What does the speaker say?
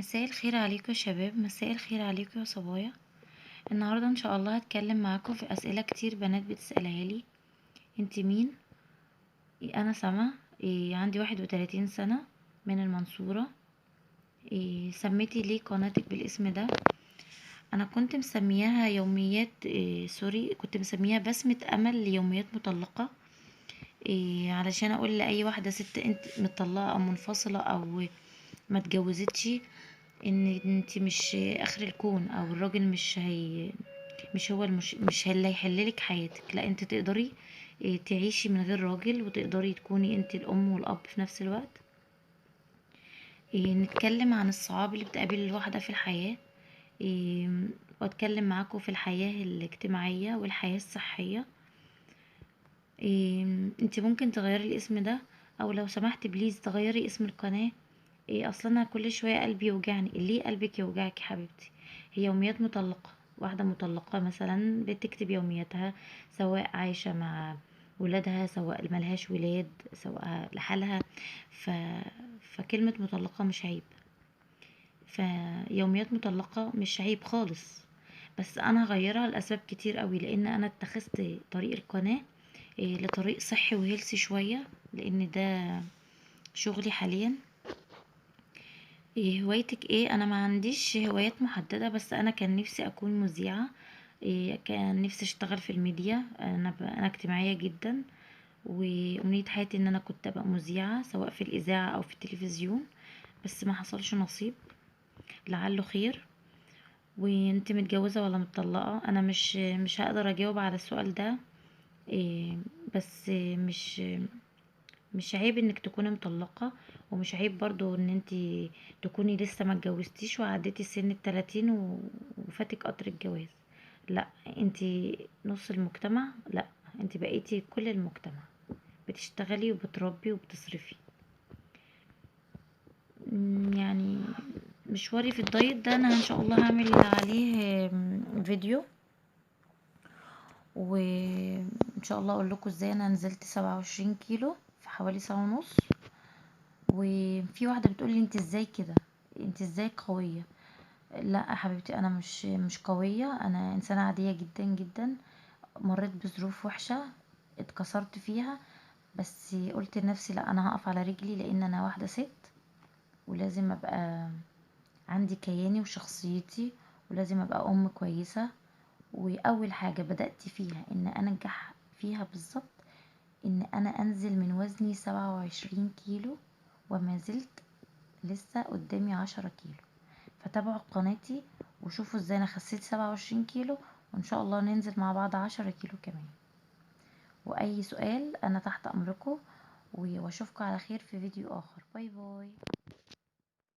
مساء الخير عليكم يا شباب، مساء الخير عليكم يا صبايا. النهارده ان شاء الله هتكلم معاكم في اسئلة كتير بنات بتسالها لي. انت مين؟ انا سما، عندي 31 سنة من المنصورة. سميتي ليه قناتك بالاسم ده؟ انا كنت مسمياها يوميات، sorry، كنت مسميها بسمه امل ليوميات مطلقه، علشان اقول لاي واحدة ست انت مطلقه او منفصلة او ما اتجوزتش ان انت مش اخر الكون، او الراجل مش هي مش هو المش مش اللي هيحللك حياتك. لا، انت تقدري تعيشي من غير راجل، وتقدري تكوني انت الام والاب في نفس الوقت. نتكلم عن الصعاب اللي بتقابل الواحدة في الحياة، واتكلم معاكم في الحياة الاجتماعية والحياة الصحية. انت ممكن تغيري الاسم ده، او لو سمحت please تغيري اسم القناة. اصلا انا كل شوية قلبي يوجعني. ليه قلبك يوجعك يا حبيبتي؟ هي يوميات مطلقه، واحدة مطلقه مثلا بتكتب يومياتها، سواء عايشه مع ولادها، سواء ملهاش ولاد، سواء لحالها. فكلمه مطلقه مش عيب، فيوميات مطلقه مش عيب خالص. بس انا هغيرها لاسباب كتير قوي، لان انا اتخذت طريق القناة لطريق صحي وهيلثي شوية، لان ده شغلي حاليا. هوايتك ايه؟ انا ما عنديش هوايات محددة، بس انا كان نفسي اكون مذيعه، كان نفسي اشتغل في الميديا. انا اجتماعية جدا، وامنيه حياتي ان انا كنت ابقى مذيعه سواء في الاذاعة او في التلفزيون، بس ما حصلش نصيب، لعله خير. وانت متجوزة ولا متطلقه؟ انا مش هقدر اجاوب على السؤال ده، بس مش عيب انك تكوني مطلقة، ومش عيب برضو ان انت تكوني لسه ما اتجوزتيش وعديتي سن 30 وفاتك قطر الجواز. لا، انت نص المجتمع، لا انت بقيتي كل المجتمع، بتشتغلي وبتربي وبتصرفي. يعني مشواري في الدايت ده انا ان شاء الله هعمل عليه فيديو، وان شاء الله اقول لكم ازاي انا نزلت 27 كيلو في حوالي سنة ونص. وفي واحدة بتقولي انت ازاي كده، انت ازاي قوية؟ لا يا حبيبتي، انا مش قوية، انا انسانة عادية جدا جدا، مريت بظروف وحشة اتكسرت فيها، بس قلت لنفسي لا انا هقف على رجلي، لان انا واحدة ست ولازم ابقى عندي كياني وشخصيتي، ولازم ابقى ام كويسة. واول حاجة بدأت فيها ان انا انجح فيها بالظبط ان انا انزل من وزني 27 كيلو، وما زلت لسه قدامي 10 كيلو. فتابعوا قناتي وشوفوا ازاي انا خسيت 27 كيلو، وان شاء الله ننزل مع بعض 10 كيلو كمان. واي سؤال انا تحت امركم، واشوفكم على خير في فيديو اخر. bye bye.